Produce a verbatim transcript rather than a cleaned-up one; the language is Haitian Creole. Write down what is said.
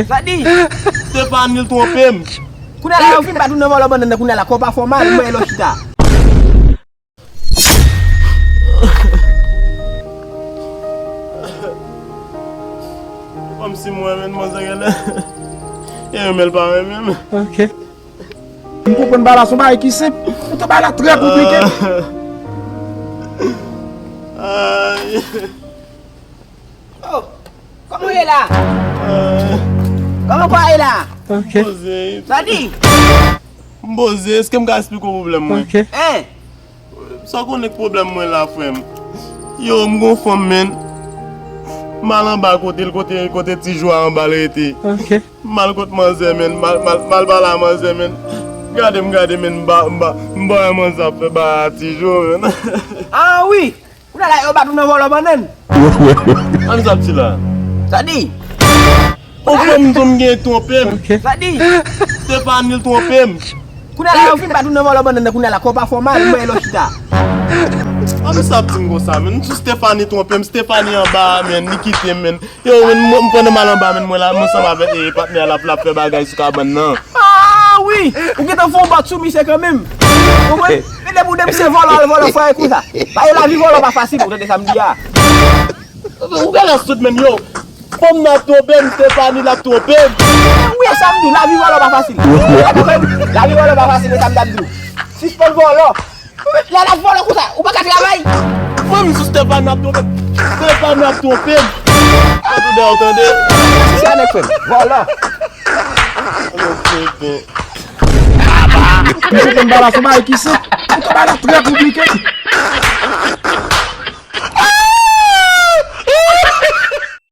Sa di? Stephanie l twonpe m. Kounye a la, yo fin bat ou nan vòlò bannann nan, kounye a la, kò pa fè w mal, mwen lè w chita. Kòmsi mwen menm manzè genlè. E renmen l pa renmen m. Ok. M konprann bagay la se yon bagay ki senp. Poutan bagay la trè konplike. Ay. Oh, kòman w ye la? Kòman w ye la? Ok. Poze. Sa di? M poze, èske m ka esplike w pwoblèm mwen? Ok. Hein? Sa w konnen k pwoblèm mwen la, frè m? Yo, m gon fanm, menn. M al anba kote l, kote, kote ti jou a anba l rete. Ok. M al kot manzè, menn. M al, m al, m al pale a manzè, menn. Gade m, gade, menn. M ba, m ba, m ba wè manzè ap fè ba a ti jou, menn. Ah wi! Kounye a la, yo bat ou nan vòlò bannann. An sa ap di la? Sa di? Ou konn m di w m gen twonpe m. Ok. Sa di? Stephanie l twonpe m. Kounye a la, yo fin bat ou nan vòlò bannann nan, kounye a la, kò pa fè w mal, mwen lè w chita. An sa ap di m konsa, menn. Sou Stephanie twonpe m, Stephanie anba a, menn, li kite m, menn. Yo, menn, mwen, mwen pandan m al anba, menn, mwen la, mwen ansanm avèk, eh, patnè a, l ap, l ap fè bagay sou kabann nan. Ah wi! Ou gentan fè yon bòt sou misye kanmenm. Ou konprann? Men depi w depi se vòlò al vòlò, frè, e konsa. Paske lavi vòlò pa fasil, ou tande sa m di a. Ou gade sot, menn, yo. Fanm nan ap twonpe m, Stephanie l ap twonpe m. Wi, e sa m di w, lavi vòlò pa fasil. Lavi vòlò pa fasil, e sa m t ap di w. Sispann vòlò. Lè l ap vòlò konsa, ou pa ka travay. Mwen, m sou Stephanie ap twonpe m. Stephanie ap twonpe m. Ou tande, ou tande? Sa nèg fè m. Vòlò. Mwen konprann bagay la se yon bagay ki senp. Poutan bagay la trè konplike.